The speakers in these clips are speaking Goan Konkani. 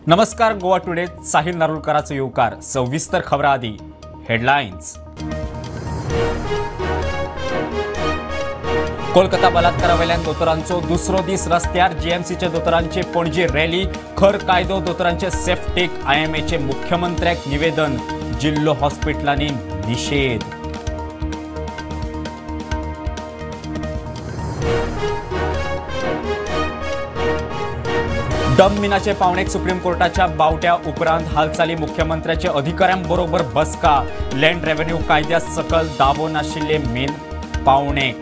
नमस्कार, गोवा टुडे साहिल नारुलकराचो येवकार. सविस्तर खबरां आदी हेडलायन्स. कोलकाता बलात्कारावेल्यान दोतोरांचो दुसरो दीस रस्त्यार. जीएमसीच्या दोतोरांचे पणजे रॅली. खर कायदो, दोतोरांचे सेफ्टीक आयएमएचे मुख्यमंत्र्याक निवेदन. जिल्लो हॉस्पिटलांनी निशेध. डम मिनाचे पावणेक सुप्रीम कोर्टाच्या बावट्या उपरांत हालचाली. मुख्यमंत्र्याचे अधिकाऱ्यांबरोबर बसका. लँड रेव्हेन्यू कायद्या सकल दावो नाशिल्ले मीन पावणेक.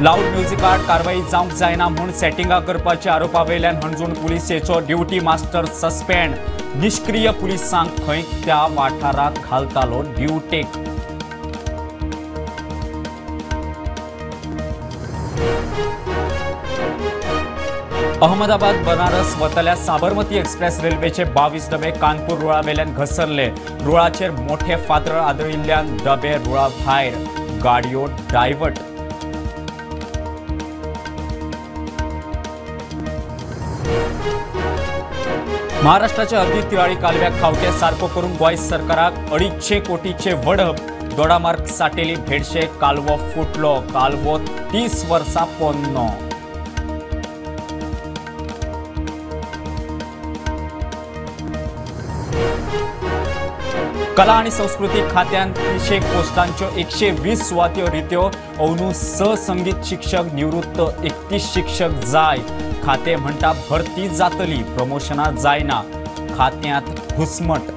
लाऊड म्युझिक आड कारवाई जावंक जायना म्हूण सेटिंगा करपाच्या आरोपावेल्यान हणजूण पुलिसेचो ड्युटी मास्टर सस्पेंड. निष्क्रिय पुलिसांक खंय त्या वाठारांत घालतालो ड्युटेक. अहमदाबाद बनारस वतल्या साबरमती एक्सप्रेस रेल्वेचे 22 डबे कानपूर रुळावेल्यान घसरले. रुळाचेर मोठे फातर आदळिल्ल्यान डबे रुळा भायर, गाडयो डायवर्ट. महाराष्ट्राच्या अर्दी तिळाळी कालव्याक खावटे सारको करूंक गोंय सरकाराक 250 कोटीचे वडप. दोडामार्ग साटेली भेडशे कालवो फुटलो. कालवो 30 वर्सां पोन्नो. कला आणि संस्कृती खात्यान 300 पोस्टांच्यो 120 सुवात्यो रित्यो. अंदू 6 संगीत शिक्षक निवृत्त, 31 शिक्षक जाय. खाते म्हणटा भरती जातली, प्रमोशना जायना. खात्यांत घुसमट.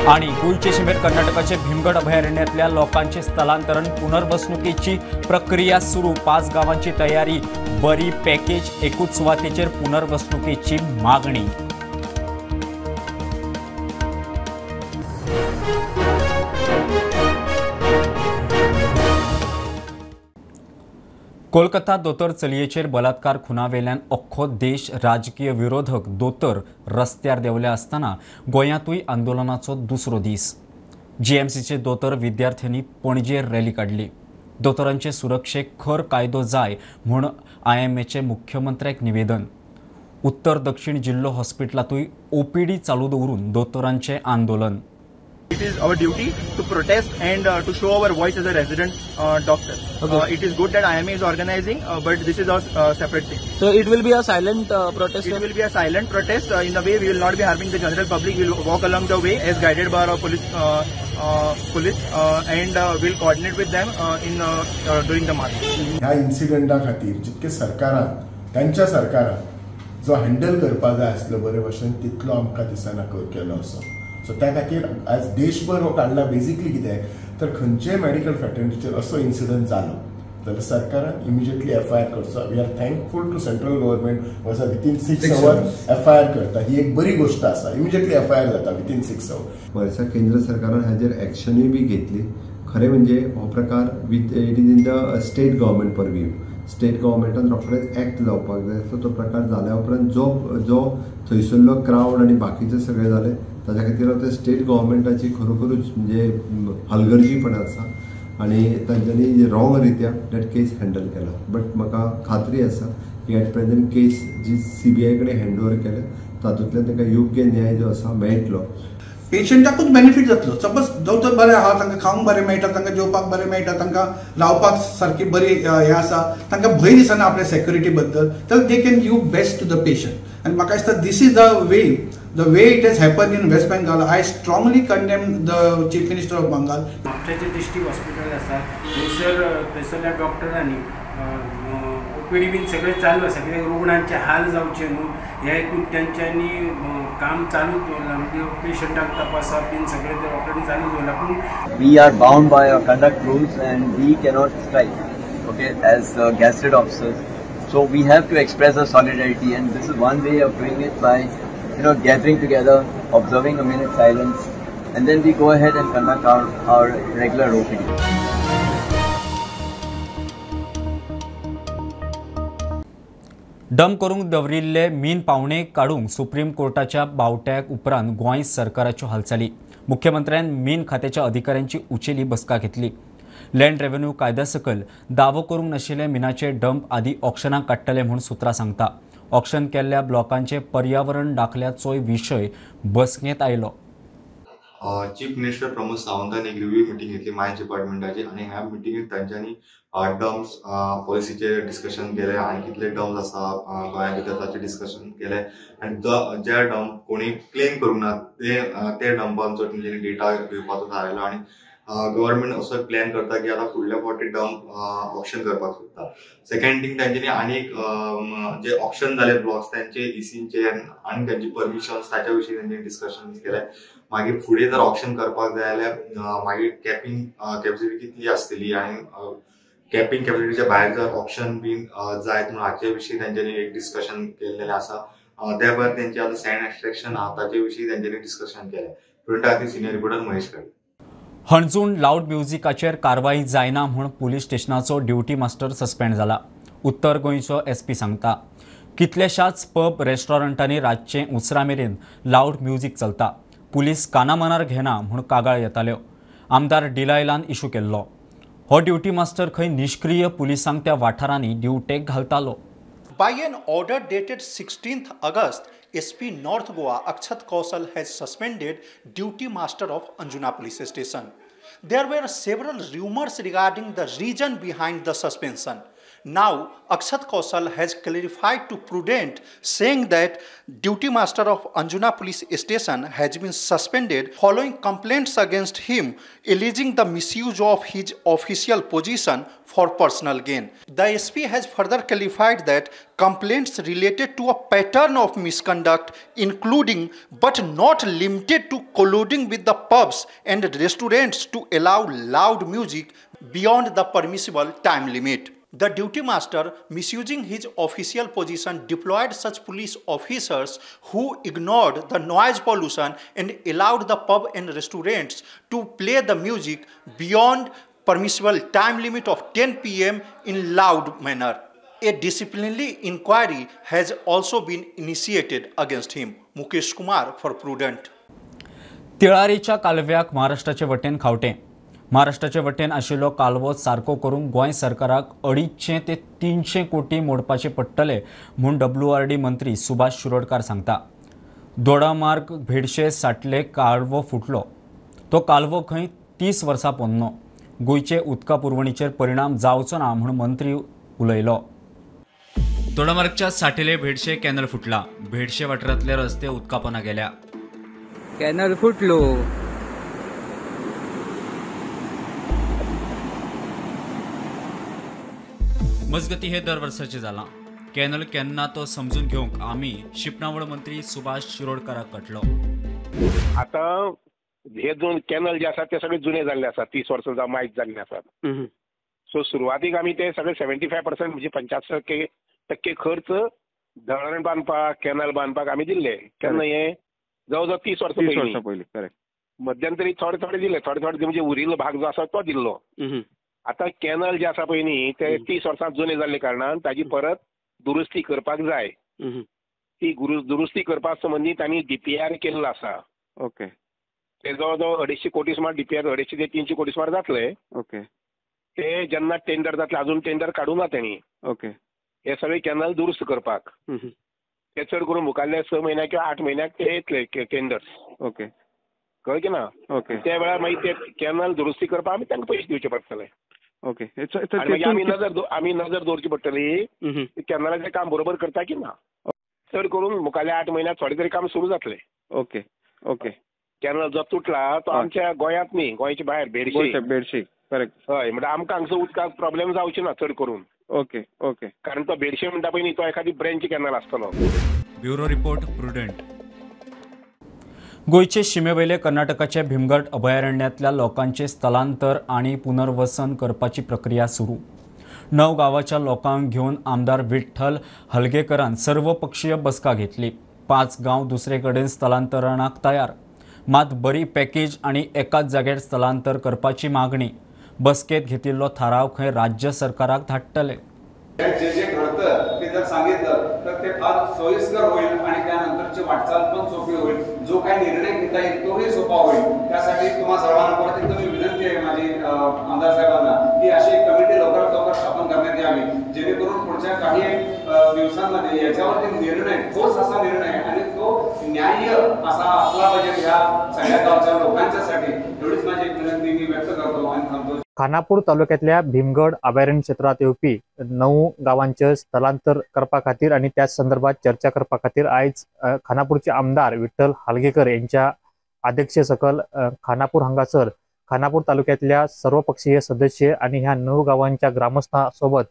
आणि गोंयचे शिमेर कर्नाटकाचे भीमगड अभयारण्यांतल्या लोकांचे स्थलांतरण पुनर्वसणुकीची प्रक्रिया सुरू. 5 गावांची तयारी, बरी पॅकेज, एकूच सुवातेचेर पुनर्वसणुकीची मागणी. कोलकाता दोतोर चलयेचेर बलात्कार खुनावेल्यान अख्खो देश राजकीय विरोधक दोतोर रस्त्यार देंवले आसतना गोंयांतूय आंदोलनाचो दुसरो दीस. जीएमसीचे दोतोर विद्यार्थ्यांनी पणजे रॅली काडली. दोतोरांचे सुरक्षेक खर कायदो जाय म्हूण आयएमएचे मुख्यमंत्र्याक निवेदन. उत्तर दक्षिण जिल्लो हॉस्पिटलांतूय ओपीडी चालू दवरून दोतोरांचें आंदोलन. It is our duty to protest and to show our voice as a resident doctor. Okay. It is good that IMA is organizing, but this is a separate thing. So it will be a silent protest? It will be a silent protest. In a way, we will not be harming the general public. We will walk along the way as guided by our police, and we will coordinate with them in during the march. ह्या इन्सिडेंटा खातीर जितके सरकारान, तांच्या सरकारान जो हँडल करपा जाय आसलो बरे भशेन तितलो आमकां दिसना केलो असो. सो त्या खातीर आज देशभर हो काडला. बेजिकली कितें तर खंयचेय मेडिकल फ्रेटर्निटीचेर असो इन्सिडंट जालो जाल्यार सरकारान इमिजिएटली एफआयआर करचो. We are thankful to central government वसा विथीन 6 our FIR करता. ही एक बरी गोश्ट आसा. इमिजिएटली एफआयआर जाता विथीन 6 our. वर्सा केंद्र सरकारान हाजेर एक्शनूय बी घेतली. खरें म्हणजे हो प्रकार with it is in the state government purview. State गव्हर्मेंटान रोखडेच एक्ट जावपाक जाय. सो तो प्रकार जाल्या उपरांत जो जो थंयसरलो क्रावड आनी बाकीचे सगळे जाले ताच्या खातीर आतां स्टेट गव्हर्मेंटाची खरोखरूच म्हणजे हलगर्जीपणा आसा आनी तांच्यांनी रॉंग रित्या that case handle केला. बट म्हाका खात्री आसा की एट प्रेझेंट केस जी सीबीआय कडेन हँड ओवर केल्या तातूंतल्यान तांकां योग्य न्याय जो आसा मेळटलो. पेशंटाकूच बेनिफीट जातलो. सपोज दोतोर बरें आहा, तांकां खावंक बरें मेळटा, तांकां जेवपाक बरें मेळटा, तांकां रावपाक सारकी बरी हें आसा, तांकां भंय दिसना आपल्या सेक्युरिटी बद्दल, तर they can give best to the patient. आनी म्हाका दिसता this is the way, the way it has happen in West Bengal. I strongly condemn the chief minister of Bengal. म्हापशेचें district hospital आसा थंयसर थंयसरल्या डॉक्टरांनी ओपीडी बीन सगळें चालू आसा, कित्याक रुग्णांचे हाल जावचे न्हू ह्या हितून तेंच्यांनी काम चालू दवरलां. म्हणजे पेशंटांक तपासप बीन सगळें ते डॉक्टरांनी चालू दवरलां. पूण we are bound by our conduct rules and we cannot strike, okay, as gazetted officers. So we have to express our solidarity, and this is one way of doing it by, you know, gathering together, observing a minute silence, and then we go ahead and conduct our regular OPD. Dump करूंक दवरिल्ले मीन पावणे काडूंक सुप्रीम कोर्टाच्या बावट्याक उपरांत गोंय सरकाराच्यो हालचाली. मुख्यमंत्र्यान मीन खात्याच्या अधिकाऱ्यांची उचेली बसका घेतली. लँड रेव्हेन्यू कायद्या सकयल दावो करूंक नाशिल्ले मिनाचे डंप आदी ऑक्शनाक काडटले म्हूण सुत्रां सांगता. ऑक्शन केल्ल्या ब्लॉकांचे पर्यावरण दाखल्याचोय विशय बसकेंत आयलो. चीफ मिनिस्टर प्रमोद सावंतान एक रिव्यू मिटींग घेतली मायन्स डिपार्टमेंटाची आनी ह्या मिटिंगेत तांच्यांनी डम्प्स पॉलिसीचेर डिस्कशन केलें आनी कितले डम्प्स आसा गोंया भितर ताचें डिस्कशन केलें आनी जे डम्प कोणी क्लेम करूंक ना ते डम्पांचो तेंच्यांनी डेटा घेवपाचो थारायलो आनी गव्हर्मेंट असो प्लॅन करता की आतां फुडल्या फावटी डम्प ऑक्शन करपाक सोदता. सेकंड थिंग तांच्यांनी आनीक जे ऑक्शन जाले ब्लॉक्स तांचे इसींचे आनी तांची परमिशन्स ताच्या विशीं तांच्यांनी डिस्कशन केलें. मागीर फुडें जर ऑक्शन करपाक जाय जाल्यार मागीर कॅपिंग कॅपॅसिटी कितली आसतली आनी कॅपिंग कॅपॅसिटीच्या भायर जर ऑक्शन बीन जायत म्हणून हाचे विशीं तांच्यांनी एक डिस्कशन केल्लें आसा. त्या भायर तेंचे आतां सँड एक्स्ट्रेक्शन आहा ताचे विशीं तांच्यांनी डिस्कशन केलें. प्रिंटा खातीर senior reporter Mahesh Kale. Anjuna loud म्युझिकाचेर कारवाई जायना म्हूण पुलीस स्टेशनाचो ड्युटी मास्टर सस्पेंड जाला. उत्तर गोंयचो एसपी सांगता कितल्याशाच पब रेस्टॉरंटांनी रातचें उसरां मेरेन लावड म्युझिक चलता. पुलीस कानामनार घेना म्हूण कागाळ येताल्यो. आमदार डिलायलान इशू केल्लो. हो ड्युटी मास्टर खंय निश्क्रीय पुलिसांक त्या वाठारांनी ड्युटेक घालतालो. By an order dated 16th August, SP North Goa Akshat Kaushal has suspended duty master of Anjuna Police Station. There were several rumors regarding the reason behind the suspension. Now, Akshat Kaushal has clarified to Prudent, saying that duty master of Anjuna Police Station has been suspended following complaints against him alleging the misuse of his official position for personal gain. The SP has further clarified that complaints related to a pattern of misconduct, including but not limited to colluding with the pubs and restaurants to allow loud music beyond the permissible time limit. The duty master, misusing his official position, deployed such police officers who ignored the noise pollution and allowed the pub and restaurants to play the music beyond permissible time limit of 10 p.m. in loud manner. A disciplinary inquiry has also been initiated against him. Mukesh Kumar for Prudent. तिळारीच्या कालव्याक महाराष्ट्राचे वटेन खावटें. महाराष्ट्राचे वटेन आशिल्लो कालवो सारको करूंक गोंय सरकाराक 250 ते 300 कोटी मोडपाचे पडटले म्हूण WRD मंत्री सुभाष शिरोडकार सांगता. दोडामार्ग भेडशे साटले कालवो फुटलो. तो कालवो खंय 30 वर्सां पोन्नो. गोंयचे उदका पुरवणीचेर परिणाम जावचो ना म्हूण मंत्री उलयलो. दोडामार्गच्या साटेले भेडशे कॅनल फुटला. भेडशे वाठारांतले रस्ते उदकापोना गेल्या. कॅनल फुटलो. मजगती हे दर वर्साचें जालां. कॅनल केन्ना तो समजून घेवंक आमी शिंपणावळ मंत्री सुभाष शिरोडकाराक कटलो. आतां हे दोन कॅनल जे आसात ते सगळे जुने जाल्ले आसात, 30 वर्सां जावं मायज जाल्ले आसात. सो सुरवातीक आमी ते सगळे 75% म्हणजे 75% खर्च धरण बांदपाक, कॅनल बांदपाक आमी दिल्ले. केन्ना हे जवळ जवळ 30 वर्सां पयलीं. करेक्ट. मध्यंतरी थोडे थोडे दिले, थोडे थोडे म्हणजे उरिल्लो भाग जो आसा तो दिल्लो. आतां कॅनल जे आसा पळय न्ही ते 30 वर्सां जुने जाल्ले कारणान ताजी परत दुरुस्ती करपाक जाय. ती दुरुस्ती करपा संबंदी तांणी DPR केल्लो आसा. ओके. ते जवळ जवळ 250 कोटी सुमार DPR, 250 ते 300 कोटी सुमार जातले. ओके. ते जेन्ना टेंडर जातले, अजून टेंडर काडूं ना तेणी. ओके. हे सगळे कॅनल दुरुस्त करपाक ते चड करून मुखारल्या 6 म्हयन्याक किंवा 8 म्हयन्याक ते येतले टेंडर्स. ओके. कळ्ळें की ना? ओके. त्या वेळार मागीर ते कॅनल दुरुस्ती करपाक आमी तांकां पयशे दिवचे पडटले. ओके. आनी मागीर आमी नजर दवरची पडटली कॅनलाचें काम बरोबर करता की ना. चड करून मुखारल्या 8 म्हयन्याक थोडें तरी काम सुरू जातलें. ओके. ओके. कॅनल जो तुटला तो आमच्या गोंयांत न्ही, गोंयच्या भायर भेडशी. भेडशी. करेक्ट. हय, म्हणटा आमकां हांगसर उदकाक प्रॉब्लेम जावचे ना चड करून. ओके. ओके. कारण तो भेडशे म्हणटा पळय न्ही तो एखादी ब्रेंच कॅनल आसतलो. Bureau report, Prudent. गोंयचे शिमेवयले कर्नाटकाचे भीमगड अभयारण्यांतल्या लोकांचे स्थलांतर आनी पुनर्वसन करपाची प्रक्रिया सुरू. 9 गांवाच्या लोकांक घेवन आमदार विठ्ठल हलगेकरान सर्वपक्षीय बसका घेतली. 5 गांव दुसरे कडेन स्थलांतरणाक तयार, मात बरी पॅकेज आनी एकाच जाग्यार स्थलांतर करपाची मागणी. बसकेत घेतिल्लो थाराव खंय राज्य सरकाराक धाडटले. जे जे घडतं ते जर सांगितलं तर ते फार सोयीस्कर होईल आणि त्यानंतरची वाटचाल पण सोपी होईल. जो काही निर्णय घेता येईल तोही सोपा होईल. याच्यावरती निर्णय, ठोस असा निर्णय आणि तो न्याय्य असा असला पाहिजे ह्या सगळ्या गावच्या लोकांच्यासाठी, एवढीच माझी एक विनंती मी व्यक्त करतो आणि थांबतो. खानापूर तालुक्यातल्या भीमगड अभयारण्य क्षेत्रात येवपी 9 गावांचे स्थलांतर करपा खातीर आणि त्या संदर्भात चर्चा करपा खातीर आयज खानापूरचे आमदार विठ्ठल हालगेकर यांच्या अध्यक्षतेसकल खानापूर हांगासर खानापूर तालुक्यातल्या सर्वपक्षीय सदस्य आणि ह्या 9 गावांच्या ग्रामस्थांसोबत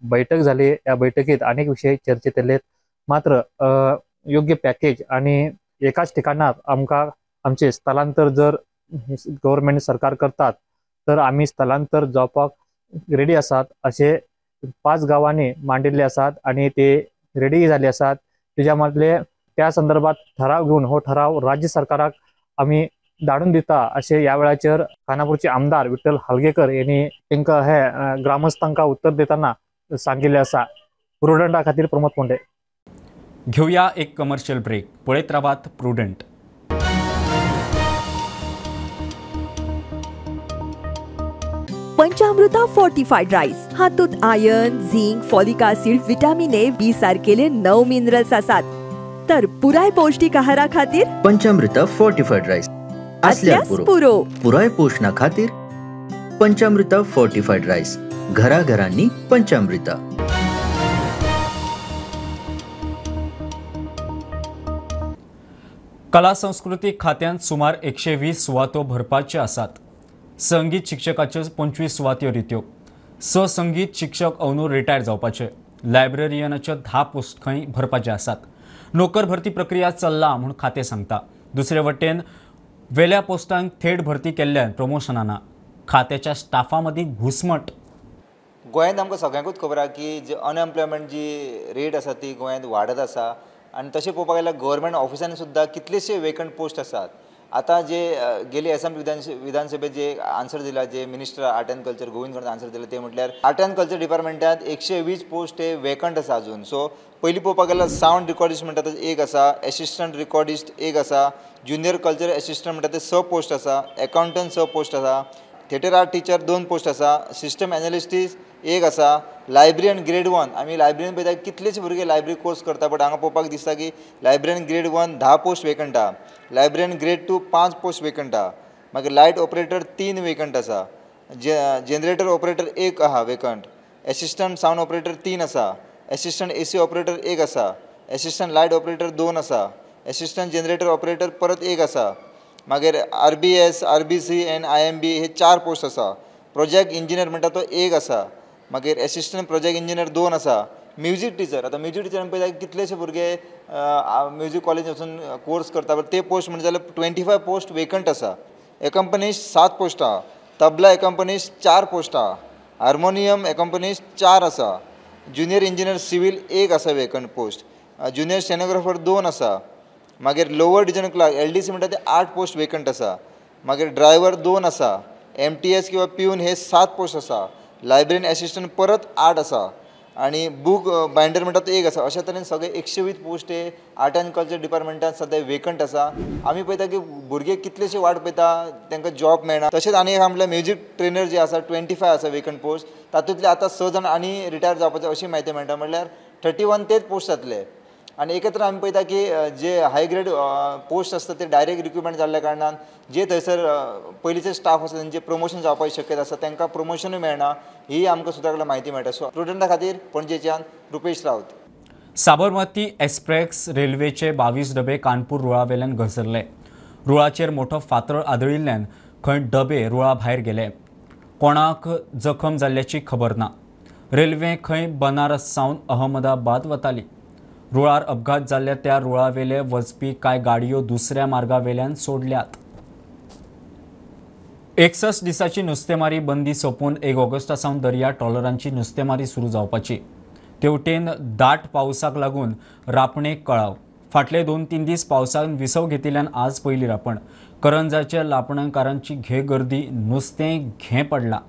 बैठक झाली. या बैठकीत अनेक विषय चर्चेत आले. मात्र योग्य पॅकेज आणि एकाच ठिकाणात आमका आमचे स्थलांतर जर गव्हर्नमेंट सरकार करतात तर आम्ही स्थलांतर जावपाक रेडी आसात असे 5 गावांनी मांडिल्ले आसात आणि ते रेडी झाले आसात. तेज्या मदले त्या संदर्भात ठराव घेऊन हो ठराव राज्य सरकाराक आम्ही धाडून दिता असे ह्या वेळाचेर खानापूरचे आमदार विठ्ठल हालगेकर यांनी तांकां हे ग्रामस्थांका उत्तर दितना सांगिल्लें आसा. प्रुडंटा खातीर प्रमोद कोंडे. घेऊया एक कमर्शियल ब्रेक. पळयत रावात प्रुडंट. पंचामृता फोर्टिफाईड राईस हातूंत iron, zinc, folic acid, vitamin A, B सारकेले 9 मिनरल्स आसात. तर पुराय पौष्टिक आहारा खातीर पंचामृता फोर्टिफाईड राईस असल्यास पुरो. पुराय पोषणा खातीर पंचामृता फोर्टिफाईड राईस, घराघरांनी पंचामृता. कला संस्कृती खात्यांत सुमार 120 सुवातो भरपाच्यो आसात. संगीत शिक्षकाच्यो 25 सुवात्यो रित्यो. 6 संगीत शिक्षक अंदू रिटायर जावपाचे. लायब्ररियनाच्यो 10 पोस्ट खंय भरपाचे आसात. नोकर भरती प्रक्रिया चल्ला म्हूण खातें सांगता. दुसरे वटेन वेल्या पोस्टांक थेट भरती केल्ल्यान प्रमोशनां ना. खात्याच्या स्टाफा मदीं घुसमट. गोंयांत आमकां सगळ्यांकूच खबर आसा की जे अनएम्प्लॉयमेंट जी रेट आसा ती गोंयांत वाडत आसा आनी तशें पळोवपाक गेल्यार गव्हर्मेंट ऑफिसांनी सुद्दां कितलेशे वेकंट पोस्ट आसात. आतां जे गेली एसेंब्ली विधानसभेत जे आन्सर दिला, जे minister art and culture Govind Ganesh answer दिला ते म्हटल्यार आर्ट अँड कल्चर डिपार्टमेंटात 120 पोस्ट हे वेकंट आसा अजून. सो पयलीं पळोवपाक गेल्यार सावंड रिकॉर्डिस्ट म्हणटा ते 1 आसा, एसिस्टंट रिकॉर्डिस्ट 1 आसा, ज्युनियर कल्चर एसिस्टंट म्हणटा ते 6 पोस्ट आसा, एकाउंटंट 6 पोस्ट आसा, थिएटर आर्ट टिचर 2 पोस्ट आसा, सिस्टम एनालिस्टीस 1 आसा, लायब्ररीयन ग्रेड 1. आमी लायब्ररीन पळयता कितलेशे भुरगे लायब्ररी कोर्स करता, बट हांगा पळोवपाक दिसता की लायब्ररीयन ग्रेड 1 10 पोस्ट वेकंट आहा, लायब्ररीयन ग्रेड 2 5 पोस्ट वेकंट आहा, मागीर लायट ऑपरेटर 3 वेकंट आसा, जनरेटर ऑपरेटर 1 आहा वेकंट, एसिस्टंट सावंड ऑपरेटर 3 आसा, एसिस्टंट एसी ऑपरेटर 1 आसा, एसिस्टंट लायट ऑपरेटर 2 आसा, एसिस्टंट जनरेटर ऑपरेटर परत 1 आसा, मागीर RBS, RBC and IMB हे 4 पोस्ट आसा, प्रोजेक्ट इंजिनियर म्हणटा तो 1 आसा, मागीर एसिस्टंट प्रोजेक्ट इंजिनियर 2 आसा, म्युजीक टिचर. आतां म्युजीक टिचर पळयता कितलेशे भुरगे म्युजीक कॉलेज वचून कोर्स करता, बट ते पोस्ट म्हणटा जाल्यार 25 पोस्ट वेकंट आसा. एकम्पनिस्ट 7 पोस्ट आहा, तबला एकम्पनिस्ट 4 पोस्ट आहा, हार्मोनियम एकम्पनिस्ट 4 आसा, ज्युनियर इंजिनियर सिवील 1 आसा वेकंट पोस्ट, ज्युनियर स्टेनोग्राफर 2 आसा, मागीर लोअर डिविजन क्लार्क LDC म्हणटा ते 8 पोस्ट वेकंट आसा, मागीर ड्रायव्हर 2 आसा, MTS किंवा प्यून हे 7 पोस्ट आसा, लायब्ररीन एसिस्टंट परत 8 आसा आनी बूक बायंडर म्हणटा तो 1 आसा. अशा तरेन सगळे 120 पोस्ट हे आर्ट अँड कल्चर डिपार्टमेंटान सद्या वेकंट आसा. आमी पळयता की भुरगे कितलेशे वाट पळयता तांकां जॉब मेळना. तशेंच आनी एक म्हटल्यार म्युजीक ट्रेनर जे आसा 25 आसा वेकंट पोस्ट, तातूंतले आतां 6 जाण आनी रिटायर जावपाचे अशी म्हायती मेळटा, म्हटल्यार 31 तेच पोस्ट जातले. आनी एकत्र आमी पळयता की जे हाय ग्रेड पोस्ट आसता ते डायरेक्ट रिक्रुटमेंट जाल्ल्या कारणान जे थंयसर पयलींचे स्टाफ आसा तेंचे प्रमोशन जावपाची शक्यता आसा, तांकां प्रमोशनूय मेळना, ही आमकां सुद्दां कडल्यान म्हायती मेळटा. सो स्टुडंटा खातीर पणजेच्यान रुपेश राऊत. साबरमती एक्सप्रेस रेल्वेचे 22 डबे कानपूर रुळावेल्यान घसरले. रुळाचेर मोठो फातर आदळिल्ल्यान खंय डबे रुळा भायर गेले. कोणाक जखम जाल्ल्याची खबर ना. रेल्वे खंय बनारस सावन अहमदाबाद वताली. रुळार अपघात जाल्ल्या त्या रुळावेले वचपी कांय गाडयो दुसऱ्या मार्गावेल्यान सोडल्यात. 61 दिसाची नुस्तेमारी बंदी सोंपून 1 ऑगस्टा सावन दर्या ट्रॉलरांची नुस्तेमारी सुरू जावपाची. तेवटेन दाट पावसाक लागून रापणेक कळाव. फाटले 2-3 दीस पावसान विसव घेतिल्ल्यान आज पयली रापण. करंजाच्या लापणकारांची घे गर्दी, नुस्तें घे पडलां.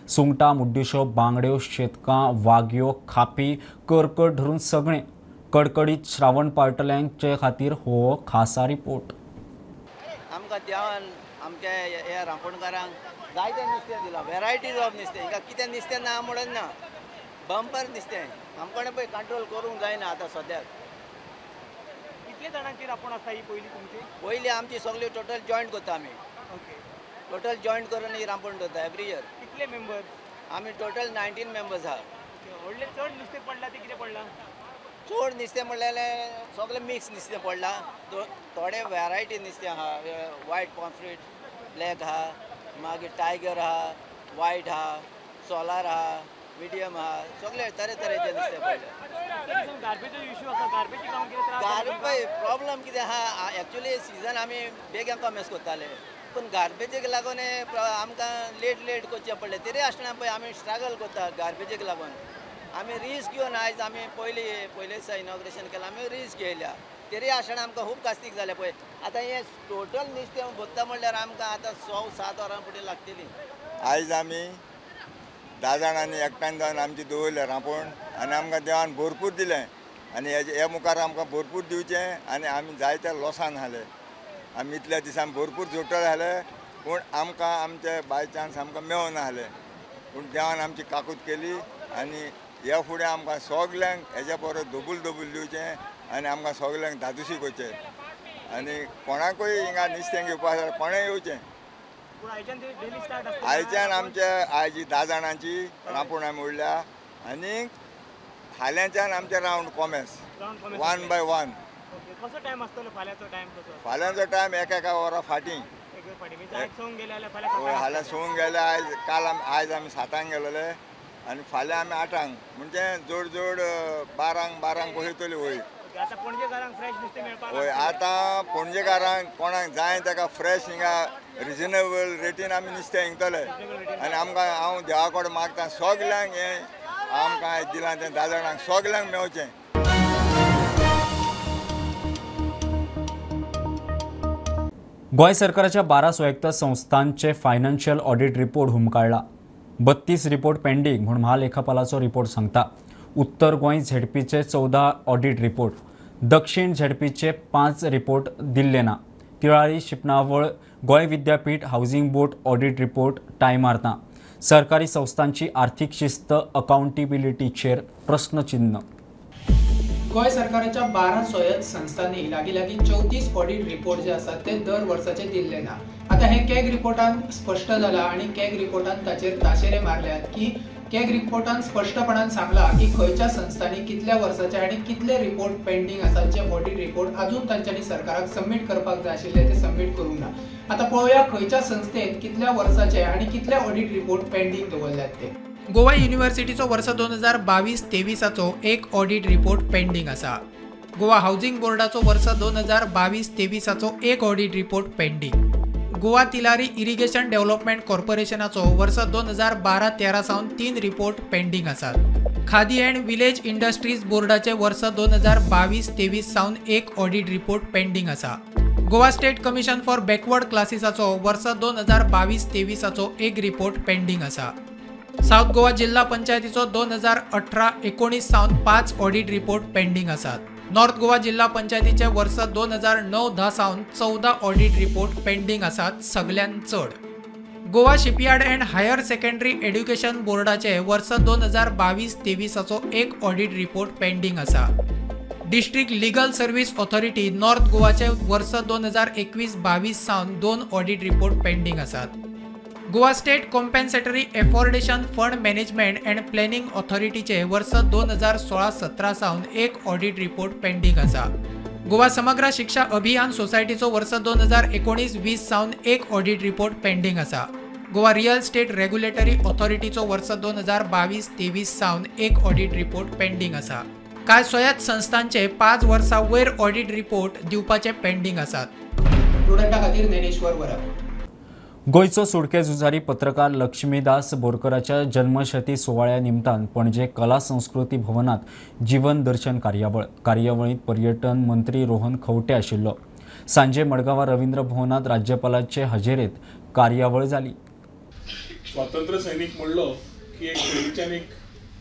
सुंगटां, मुड्डिशो, बांगड्यो, शेतकां, वाग्यो, खापी, करकट धरून सगळें. कडकडीत श्रावण पाळटल्यांचे खातीर हो खासा रिपोर्ट. आमकां देवान आमच्या ह्या रांपणकारांक जायतें नुस्तें दिलां, वेरायटीज ऑफ नुस्तें. हिंगा कितें नुस्तें ना म्हणून ना, बंपर नुस्तें आमकां पळय कंट्रोल करूंक जायना आतां सद्याक. कितले जाणांची रांपण आसा ही पयली तुमची? पयली आमची सगळी टोटल जॉयंट करता आमी. ओके. टोटल जॉयंट करून ही रांपण दवरता एवरी इयर. कितले मेंबर्स? आमी टोटल 19 मेंबर्स आहा. व्हडलें चड नुस्तें पडलां तें कितें पडलां? चड नुस्तें म्हणल्यार सगळें मिक्स नुस्तें पडलां. थोडे वेरायटी नुस्तें आहा, वायट पॉम्फ्रेट ब्लॅक आहा, मागीर टायगर आहा, वायट आहा, सोलार आहा, मिडियम आहा, सगळे तरेतरेचे नुस्तें पडले. गार्बेजो इशू आसा, गार्बेजीक लागून कितें त्रास? गार्बेज प्रॉब्लम कितें आहा, एक्चुअली सिजन आमी बेगीन कॉमेस करताले, पूण गार्बेजीक लागून आमकां लेट लेट करचें पडलें. तरी आसतना पळय आमी स्ट्रगल करता गार्बेजीक लागून. आमी रिस्क घेवन आयज आमी पयले दिसा इनॉग्रेशन केलां, आमी रिस्क घेयल्या, तरी आसतना आमकां खूब कास्तीक जालें. पळय आतां हें टोटल नुस्तें भरता म्हणल्यार आमकां आतां 6-7 वरां फुडें लागतलीं. आयज आमी 10 जाणांनी एकठांय जावन आमची दवरल्या रांपण आनी आमकां देवान भरपूर दिलें आनी हे मुखार आमकां भरपूर दिवचें. आनी आमी जायत्या लॉसान आसले, आमी इतल्या दिसान भरपूर जोडटले आसले, पूण आमकां आमचे बाय चान्स आमकां मेळना आसलें. पूण देवान आमची काकूत केली आनी ह्या फुडें आमकां सगल्यांक हेज्या परस दोबूल दोबूल दिवचें आनी आमकां सगल्यांक धादोशी करचें. आनी कोणाकूय हिंगा नुस्तें घेवपा जाल्यार कोणें येवचें. आयच्यान आमचे आयज 10 जाणांची रांपण आमी उडल्या आनी फाल्यांच्यान आमचे रावंड कॉमेस 1 by 1. कसो टायम आसतलो फाल्यांचो टायम? कसो फाल्यांचो टायम एका वरा फाटीं. फाल्यां 6 गेले, आयज काल आयज आमी 7 गेलेले आनी फाल्यां आमी 8, म्हणजे जोड जोड 12 कशी येतली. वय हय, आतां पणजेकारांक कोणाक जाय ताका फ्रेश हिंगा रिजनेबल रेटीन आमी नुस्तें हिंगतले. आनी आमकां हांव देवा कडेन मागता सगल्यांक हें आमकां आयज दिलां तें 10 जाणांक सगल्यांक मेवचें. गोंय सरकाराच्या 12 स्वायत्त संस्थांचे फायनान्शियल ऑडिट रिपोर्ट हुमकाळला. 32 रिपोर्ट पेंडींग म्हूण महालेखापालाचो रिपोर्ट सांगता. उत्तर गोंय झेडपीचे 14 ऑडिट रिपोर्ट, दक्षिण झेडपीचे 5 रिपोर्ट दिल्ले ना. Tillari शिपणावळ Goa Vidyapeeth housing board audit report टायमार ना. सरकारी संस्थांची आर्थिक शिस्त अकाउंटेबिलिटीचेर प्रश्नचिन्ह. गोंय सरकाराच्या 12 स्वायत्त संस्थांनी लागीं लागीं 34 ऑडिट रिपोर्ट जे आसात ते दर वर्साचे दिल्ले ना. आतां हे कॅग रिपोर्टान स्पश्ट जाला आनी कॅग रिपोर्टान ताचेर ताशेरे मारल्यात की कॅग रिपोर्टान स्पश्टपणान सांगला की खंयच्या संस्थांनी कितल्या वर्साचे आनी कितले रिपोर्ट पेंडींग आसात, जे ऑडिट रिपोर्ट अजून तांच्यांनी सरकाराक सबमीट करपाक जाय आशिल्ले ते सबमीट करूंक ना. आतां पळोवया खंयच्या संस्थेन कितल्या वर्साचे आनी कितले ऑडिट रिपोर्ट पेंडींग दवरल्यात ते. गोवा युनिव्हर्सिटीचो वर्स 2022-23 एक ऑडिट रिपोर्ट पेंडींग आसा. गोवा हावजिंग बोर्डाचो वर्स 2022-23 एक audit report pending. Goa Tillari irrigation development कॉर्पोरेशनाचो वर्स 2012-13 सावन 3 रिपोर्ट पेंडींग आसात. खादी अँड विलेज इंडस्ट्रीज बोर्डाचे वर्स 2022-23 सावन एक ऑडिट रिपोर्ट पेंडींग आसा. Goa state commission for backward क्लासीसाचो वर्स 2022-23 एक रिपोर्ट पेंडींग आसा. साउथ गोवा जिल्हा पंचायतीचो 2018-19 सावन 5 ऑडिट रिपोर्ट पेंडींग आसात. नॉर्थ गोवा जिल्हा पंचायतीचे वर्स 2009-10 सावन 14 ऑडिट रिपोर्ट पेंडींग आसात, सगळ्यात चड. Goa shipyard and higher secondary education बोर्डाचे वर्स 2022-23 एक ऑडिट रिपोर्ट पेंडींग आसा. District legal service authority north गोवाचे वर्स 2021-22 सावन 2 ऑडिट रिपोर्ट पेंडींग आसात. Goa state compensatory affordation fund management and planning ऑथॉरिटीचे वर्स 2016-17 सावन एक ऑडिट रिपोर्ट पेंडींग आसा. गोवा समग्र शिक्षा अभियान सोसायटीचो वर्स 2019-20 सावन एक ऑडिट रिपोर्ट पेंडींग आसा. गोवा रियल स्टेट रेग्युलेटरी ऑथॉरिटीचो वर्स 2022-23 सावन एक ऑडिट रिपोर्ट पेंडींग आसा. कांय स्वायत्त संस्थांचे 5 वर्सां वयर ऑडिट रिपोर्ट दिवपाचे पेंडींग आसात. प्रुडंटा खातीर ज्ञानेश्वर वरक. गोंयचो सुटके झुजारी पत्रकार लक्ष्मीदास बोरकराच्या जन्मशती सुवाळ्या निमतान पणजे कला संस्कृती भवनात जीवन दर्शन कार्यावळ. कार्यावळींत पर्यटन मंत्री रोहन खंवटे आशिल्लो. सांजे मडगांवां रवींद्र भवनात राज्यपालाचे हजेरेत कार्यावळ जाली. स्वातंत्र्य सैनिक म्हणलो की एक पयलींच्यान एक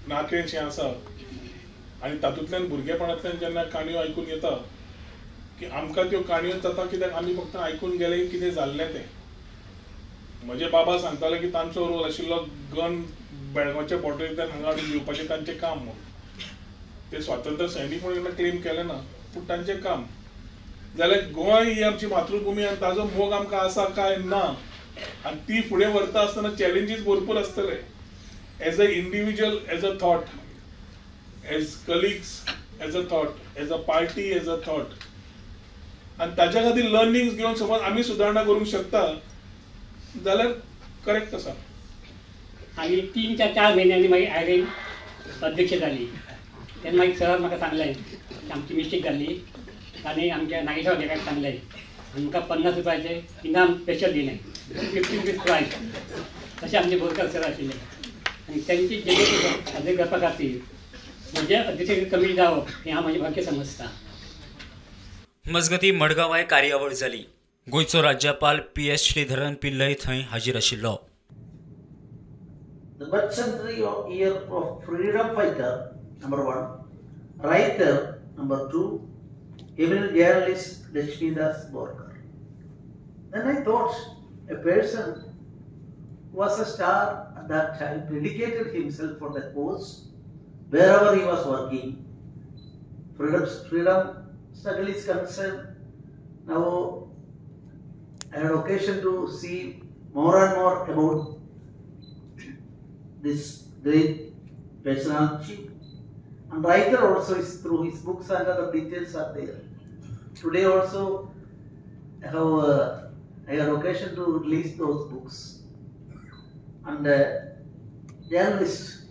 नातें आसा आनी तातूंतल्यान भुरगेपणांतल्यान जेन्ना काणयो आयकून येता की आमकां त्यो काणयो जाता कित्याक आमी फक्त आयकून गेले कितें जाल्लें तें. म्हजे बाबा सांगताले की तांचो रोल आशिल्लो गन बेळगांवच्या बॉर्डरींतल्यान हांगा हाडून दिवपाचें तांचें काम म्हूण. ते स्वातंत्र्य सैनीक म्हणून क्लेम केलें ना, पूण तांचें काम. जाल्यार गोंय ही आमची मातृभुमी आनी ताजो मोग आमकां आसा काय ना, आनी ती फुडें व्हरता आसतना चॅलेंजीस भरपूर आसतले. As a individual, as a thought, as colleagues, as a thought, as a party, as a thought, आनी ताच्या खातीर लर्निंग्स घेवन समज आमी सुदारणा करूंक शकता जाल्यार करेक्ट आसा. आनी 3 ते 4 म्हयन्यांनी मागीर आयरेन अध्यक्ष जाली. तेन्ना मागीर सरान म्हाका सांगलें, आमची मिस्टेक जाल्ली आनी आमच्या नागेशा वाडेकाराक सांगलें आनी म्हाका 50 रुपयाचें इनाम स्पेशल दिलें, 50 रुपीज प्रायज. अशें आमचे बोरकर सर आशिल्ले आनी तांची जयंती साजरी करपा खातीर म्हजें अध्यक्ष कमी जावप हें हांव म्हजें भाग्य समजता. मजगतीं मडगांवाय कार्यावळ जाली. गोंयचो राज्यपाल पी.एस. श्रीधरन पिल्लय थंय हाजीर आशिल्लो. The birth century year of freedom fighter number 1, writer number 2, eminent journalist Lakshmidas Borkar. Then I thought a person who was a star at that time dedicated himself for the cause wherever he was working. Freedom struggle is concerned. Now I had occasion to see more and more about this great personality, and writer also is through his books and other details are there. Today also I had occasion to release those books. And journalist,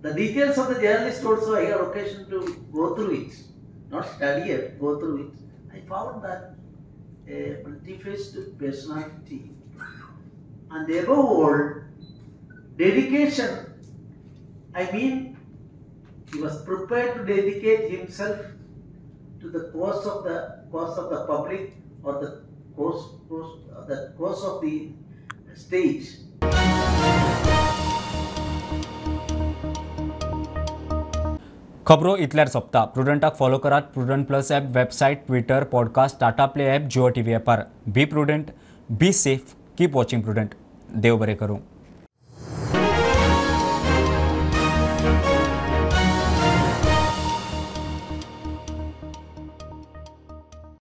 the details of the journalist also I had occasion to go through it, not study it, go through it. I found that a multifaced personality, and above all, dedication. I mean, he was prepared to dedicate himself to the cause of the public or the cause of the state. खबरो इतल्यार सोंपता. प्रुडंटाक फॉलो करात Prudent plus app, website, Twitter, podcast, Tata Play app, Jio TV ॲपार. Be prudent, be safe, keep watching Prudent. देव बरें करूं.